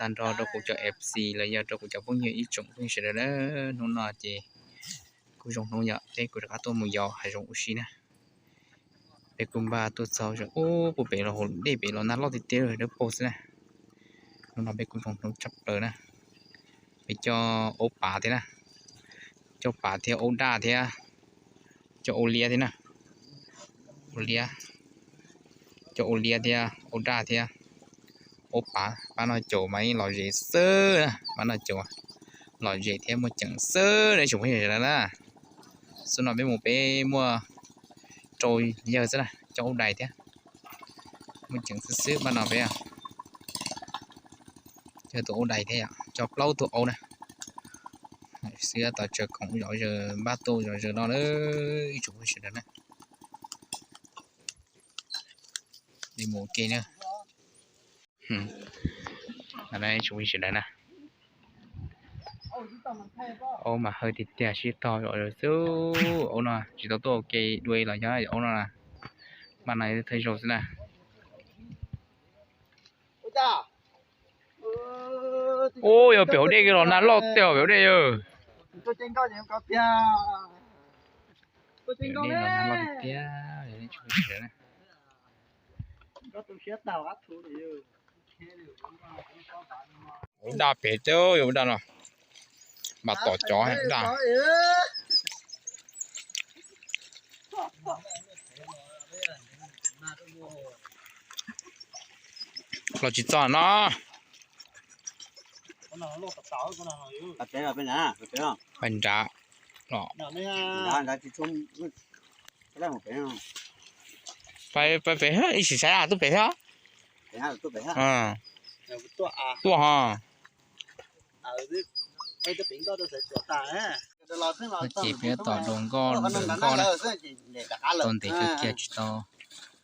Nrog rau kuv cov F C los yog rau kuv cov phooj ywg ib tsoom phooj ywg sawv daws na, hnub no ces kuj zoo hnub yom, peb kuj rov qab tuaj mus yos hav zoov ua si na. Peb kuj npaj tuaj txog ub puag pem los hauv dej pem los nag loj tiag tiag dawb paug xwb na. Hnub no peb kuj zoo hnub tshaj plaws na. Peb coj aub pav thiab na, coj pav thiab aub daj thiab, coj aub liab thiab na, aub liab, coj aub liab thiab aub daj thiab aub pav. Pab no caum mas yeej lom zem xwb, pab no caum lom zem thiab muaj ceem xwb na tsoom phooj ywg sawv daws na. Xub no peb mus peb muaj rau yawg xwb na, coj aub dais thiab, muaj ceem xwb xwb pab no peb. Coj tus aub dais thiab yom, coj plaub tug aub na. Xwb tos tsawg khoom zov zaws npaj tuaj zov zaws no na, ib tsoom phooj ywg sawv daws na. Li mus ua ke na. Ib tsoom phooj ywg sawv daws na, aub mas hawj tiag tiag sib tog zom zaws xwb. Aub no tsis tau tuaj ua ke dua los yog aub no na, npaj no thawj zaug xwb na. Ub, yog pem hauv dej los nag loj tiag pem hauv dej yawg. Dej los nag loj tiag tiag. Ub daj pem thiab, ub daj no, mas tom cov daj. Los tsis txog no. Pais nrad los. Pais pem, ib sim saib tub pem thiab. Tuaj ho. Ces peb tom doos nkoj, doos nkoj na, tau ntev kawg kiag tsis tau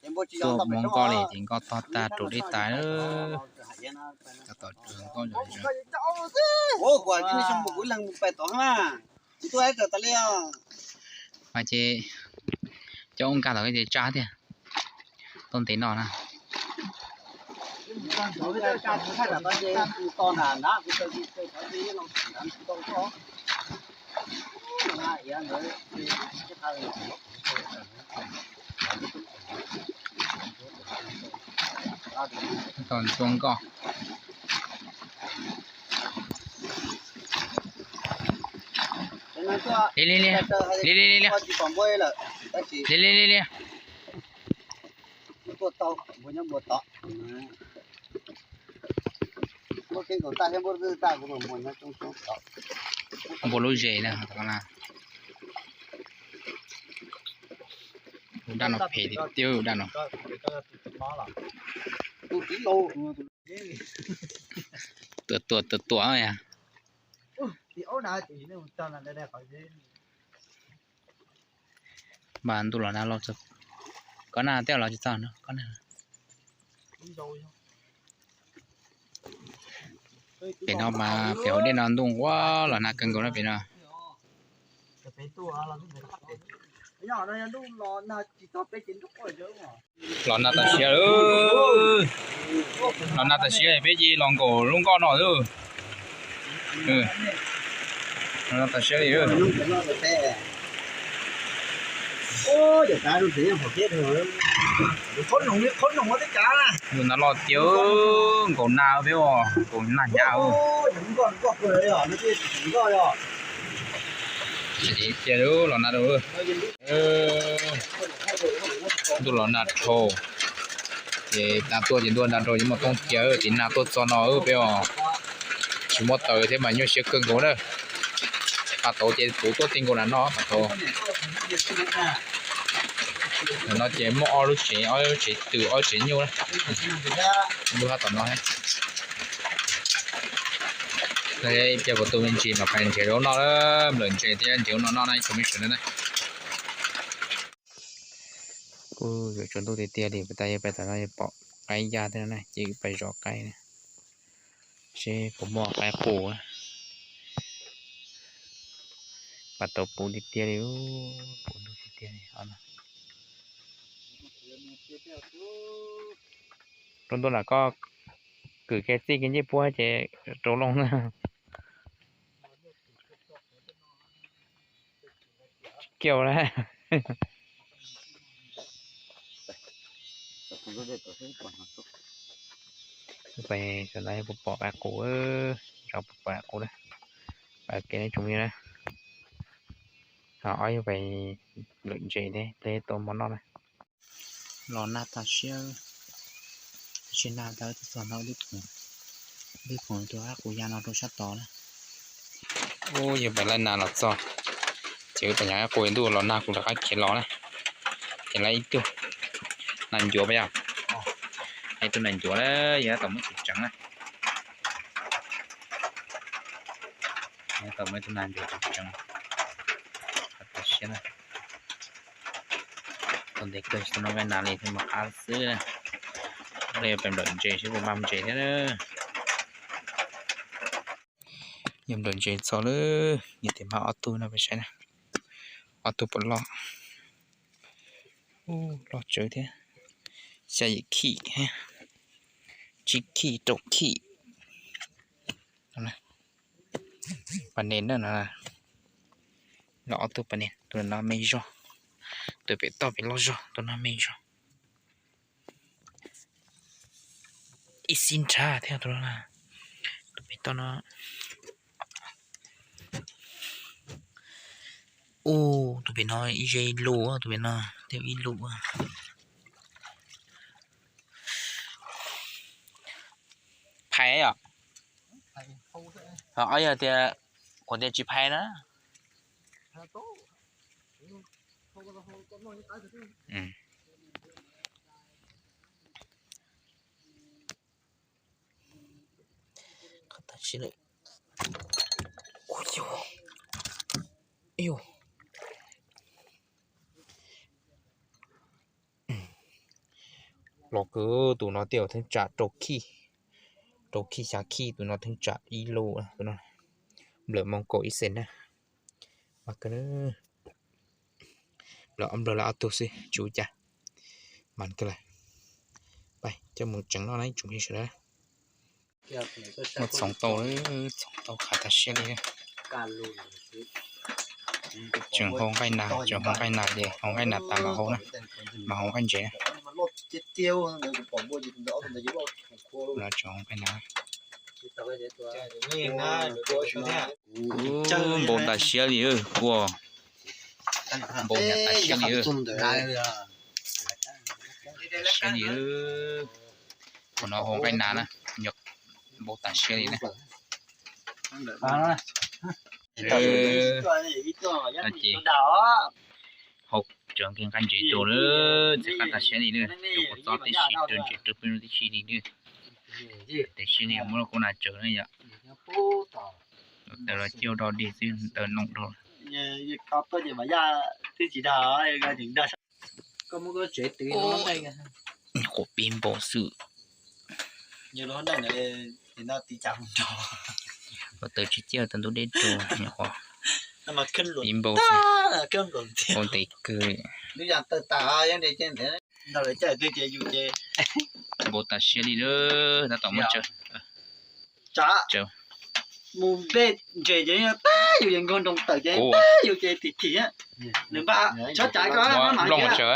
tuaj muab nkoj li ces nkoj tog tag rau dej tas. Tom doos nkoj. Mas ces cov ub nkag tom ces tsab tiag, tau ntev no na. Tau ntxuag nkoj. Li li li li li li li. Li li li li. Npua lub zes na. Ub daj no phem tiag, ub daj no. Tuam tuam tuam tuam. Mas ntuj los nag los, koj nag tej los tsis txog no, koj nag. Pem no mas pem hauv dej no ntuj nqua los nag kawg nkaus na pem no. Los nag tas siab lawm. Los nag tas siab peb cia los nkaum lub nkoj no xwb. Los nag tas siab li. Ntuj nag loj tiag, nkaum nag peb os, nkaum nag hnyav. Tiag los nag, ntuj los nag dhau. Ces nag tuaj ces ntuj nag dhau ces muaj tooj cia ces nag tuaj txog no peb os. Tsis muaj taws thiab mas nyuaj siab kawg nkaus na. Pas tauv ces puv tuaj ti nkaus nram no pas tauv. Nram no ces muaj ob lub tsev, ob lub tsev twm, ob lub tsev nyuj na. Lub hab tom no. Ib pliag kuv tus me ntsis mas pais nrhiav zaub noj, nplawm ntses thiab nrhiav zaub noj noj na ib tsoom me sawv daws na. Kuj yuav tsaus ntuj tiag tiag li, puas tas yog pais tom no yog pom qaib ya thiab na, ces wb pais zov qaib na, seb puas muaj qaib qus. Pas tauv puv tiag tiag li, puv ntug tiag tiag li. Rau ntuj nram koj, Kwm kiag txij kiag ncej puab ces rau loo na. Kiau na. Pais saum no yog puas pom qe qus, saum puas pom qe qus na. Pais kev nej tsoom phooj ywg na. Ho ob yog pais nplawm ntses thiab ple tau mov noj na. Los nag tag siab, tsis nag tau twb txog no, ib phoom tus qe qus ya no rau sab tod na. Ub, yog pais laij nag los txog, ces wb pais nyav qe qus ntuj los nag kuv rov qab khiav los na. Ces lawv ib tug nas ncuav pas yog, ib tug nas ncuav na, yog tab tom muab tseev tseev na. Tab tom muab ib tug nas ncuav tseev tseev. Qab tas siab na. Tau ntev kawg tsis tau noj nqaij nas li thiab mas qab xwb na. Ua li pais nplawm ntses seb puas mag ntses thiab na. Yog nplawm ntses txog lawm, yog tias mag ob tug no pais saib na. Ob tug puas loj. Ub, loj tsawv thiab. Xya yim khij, tsib khij, rau khij. Pas nes na no. Los ob tug pas nes, tus no me zog, tus pem toj pem loj zog, tus no me zog. Ib xib nrhab thiab tus no, tus pem toj no. Ub, tus pem no ib ze ib lub, tus pem no thiaj ib lub. Phais yom? Ho yog tias, kuv tias tsis phais na. Los kawg, tus no tej zaum theej tsam rau khij, rau khij xya khij, tus no theej tsam ib lub, tus no nplawm moo kaum ib xees na. Mas kawg, lawv ob nplawg lawv ob tug xwb tsis ua cas. Mas kawg lawm, pais coj mus tseev noj na ib tsoom phooj ywg sawv daws. Muaj txhoov tau, txhoov tau qab tas siab li. Tseem hau nqaij nas, tseem hau nqaij nas ces hau nqaij nas tas mam hau na, mam hau nqaij ntses na. Tseem hau nqaij nas. Npau tas siab li, kua npau tas siab li. Siab li, ua no hau nqaij nas na, npau tas siab li na. Ces hau tseem nqaij ntses rau lawm, txiv qab tas siab li na, rau kua txob tib si, rau ntses rau peb lub tib si li na. Tiam sis nws muab kuv nas tsawv na yom. Taws los coj do dig xwb, taws noo dhau. Quav pib npaum xwb. Ua taws tsis ciaj, taws ntub deb rau, nyuam qhuav pib npaum xwb. Ua ntev kawg. Npau tas siab li lawm, tab tom muab tsawv. Mus npej ntses ces tag yus ces nkaug nroo tawm ces tag yus ces tim tim. Nws npaj tsob tsav ko mas nplooj mas tsawv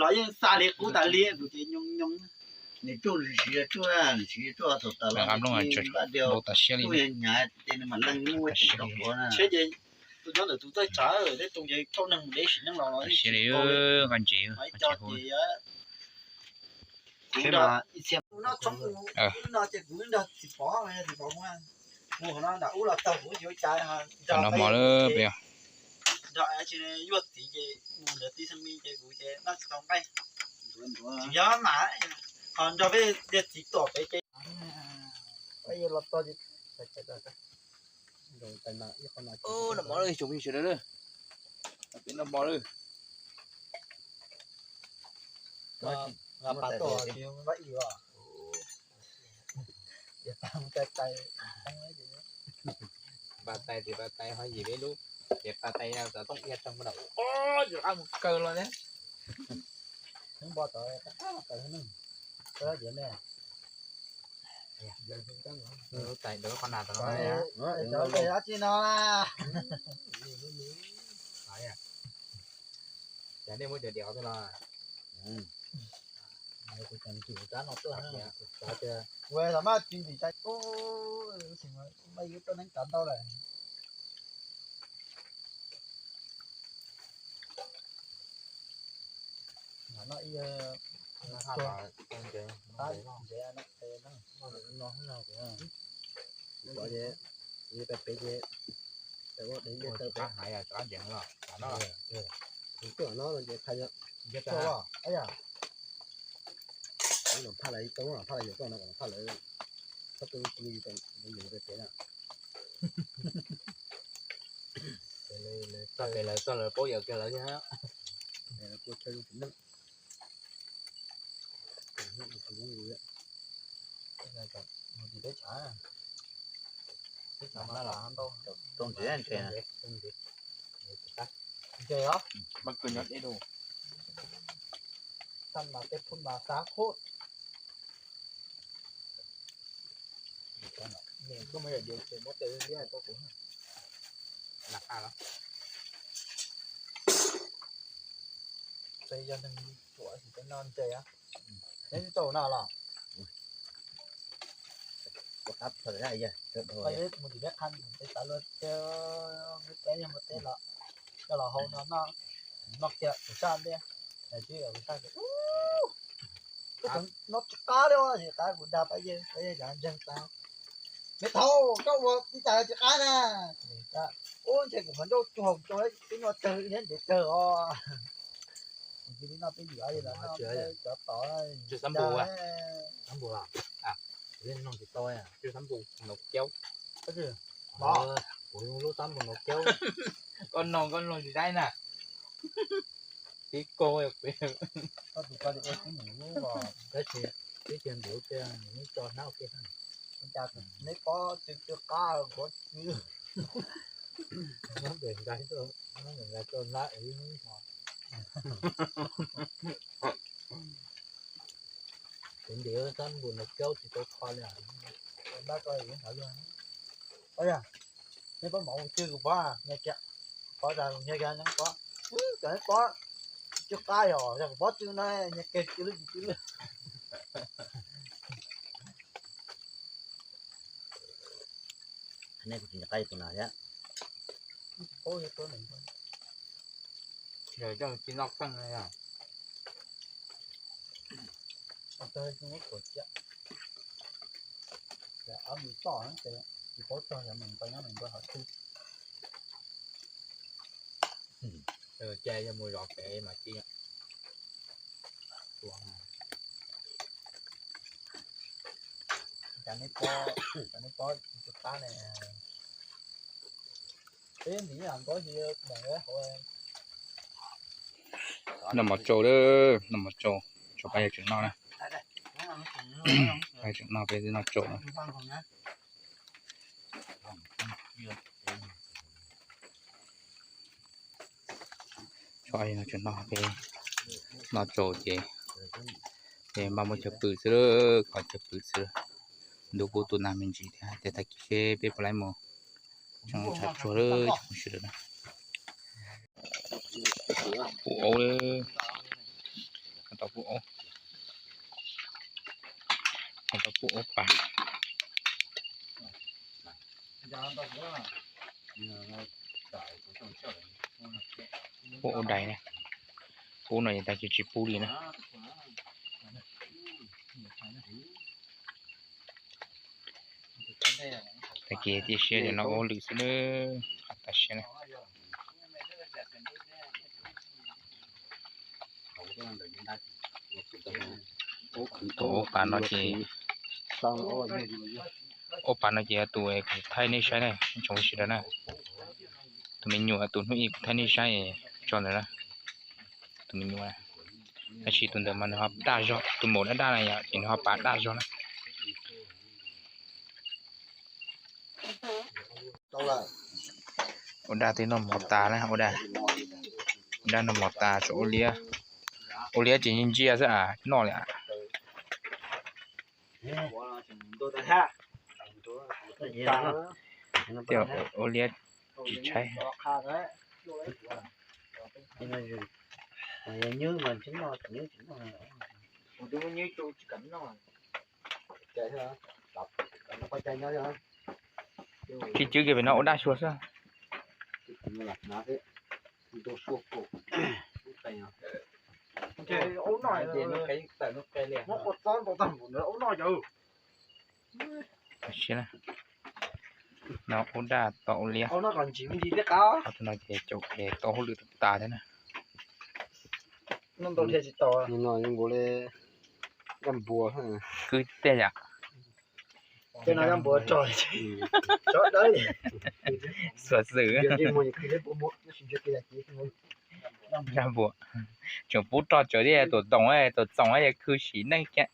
los yeej xa li qub tas li kuv ces nyoo nyoo. Npau tas siab li. Siab ces tus nyob ntawm tus txawj tsav, tej tus ces thauj neeg mus deb sim neej los siab li, nqaij ntses ces kuv no ces kuv nrog txiv pov, txiv pov mus, mus qhov no nram ub los tau kuv yuav cas. Nrog no mos lawm, nrog tsis yuav txiv ces mus ntawd tij xeeb mi ces kuv ces noj tsis tau nqaij. Tsis yog mas, ho nrog peb niag txiv tuam pem ces los txog. Noj mov lawm tsoom phooj ywg sawv daws na. Peb noj mov lawm. Pas tais ces pas tais ho yim peb lub, ces pas tais xov tooj ia tau mus nram ub, yus ab mus kaw los thiab. Npo tod, kaw ne. Lub tais ntawd qhov nas rau no. Cov dab tsi no? Cas nej muab cov diav los? Kuv tsis ntim tab no tuaj, kuv xav tias, kuv xav mas tsis ntim tab, tab ib tuaj neeb kav ntau lawm. Noj ib, tab ntev, no no kuv, kuv pom ces, peb ces, peb ua dev ntiaj teb peb. Hais rov qab ntev los, kuv tuaj no ces qhia, ntev tau los, ib yam, los phaj lawv, tau los phaj lawv yuav tuaj no, los phaj lawv, phaj tuaj kuv yuav pem na. Txoj kev lawv txoj lawv paub yawm kiag lawv thiab. Kuv chaw zoo tsis meej. Mus tim peb tshav, peb tshav mas ntau. Ntses ntses, ntses os. Xaj mas tej phun mas xav khuj. Niam koj muaj yam diav ces muab tes liab rau kuv. Lam qaj los? Peb yog neeg ruam tes no ntses, neb twb tau no los? Mus tim peb qha, peb xav luag, peb yog mus teb los, coj los hau no noj, noj kiag kuv saj ntiag, kuv saj, no tsis qab li, tsis qab, kuv dag pab yawg, pab yawg cov ntseeg tas. Me thaub, koj ua li cas tsis qab na? Ub, ntshe kuv qhov ncauj tsuag tsuag, peb nyuaj tsawg thiab ntev tsawg os. Kuv cia li noj peb yim os, cov tod, xab npus, xab npus los? Kuv yeej noj tsis tau, xab npus nau caub. Kuv lub xab npus nau caub. Koj noj koj noj tsis daib na. Tib koj, koj tus koj li ua tib nus lub os. Tab sis tib cia ntuv kiag nws tso hnab ua ke. Cas neb pob tsw tsw qab pob tsw. Nyob pem nqaij, nyob pem nqaij tso hnab ev ib hnub ho. Kuv ntim xab npus nau caub tsis tau kho li. Npaj koj ib hnab luag. Neb pob mov mus twg kuv pob, nyias kiag, pob tas nyias kiag neb pob. Cov neb pob tsw qab yog yog kuv pob tsw no nyias kiag tsw lwj tsw lwj. Nej kuv tsis nco qab tus nas thiab. Yog coj tsis noj kheej no yog. Ob mus toj ces tsis paub tog yog mus nqa nyob mus nqa hom twg. Cas yog mus zov kev mas ci. Cas neb pob, cas neb pob tus qab ne. Peb ntim nkaus si meem hauv. Noj mov tsau lawm, noj mov tsau, tsau pab yawg tseem noj na. Pab yawg tseem noj, peb twb noj tsau na. Tsau no tseem noj, peb noj tsau ces peb npaj muab chaw pw xwb, kho chaw pw xwb. Ntuj kub tu nag me ntsis thiab, ces tag kis seb peb puas laib mus tseem tshav tsuag lawm tsis mus sawv daws na. Pub aub lawm, tau pub aub, tau pub aub pas. Pub aub dais na, pub no ces tag kis tsis pub li na. Tag kis tib siab ces noj aub lwm xwb nawb, qab tas siab na. Tus aub pas no ces, aub pas no ces yog tus kuv thaij nej saib na, tsoom sawv daws na. Tus me nyuam tus hnub ib kuv thaij nej saib tso ntawd na. Tus me nyuam, tab sis tus ntawd mas nws ho daj zog, tus maum daj daj na yom, ces nws ho pas daj zog na. Ua daj twb noj mov tas na, ua daj, ua daj noj mov tas tshuav ua liab, ua liab ces ntsia xwb a, noj li a. Tias ua liab tsis tshaib. Tsis cwb kiag pem no ua daj sua xwb. No ua daj tom ua liab. Tus no ces caum es tau hauj lwm tas tas thiab na. Kwv tij yam. Xuas xwm. Zaj npua tseem pub roj tsawv thiab, tuam toom tuam txoom yog khwv sim neej kiag.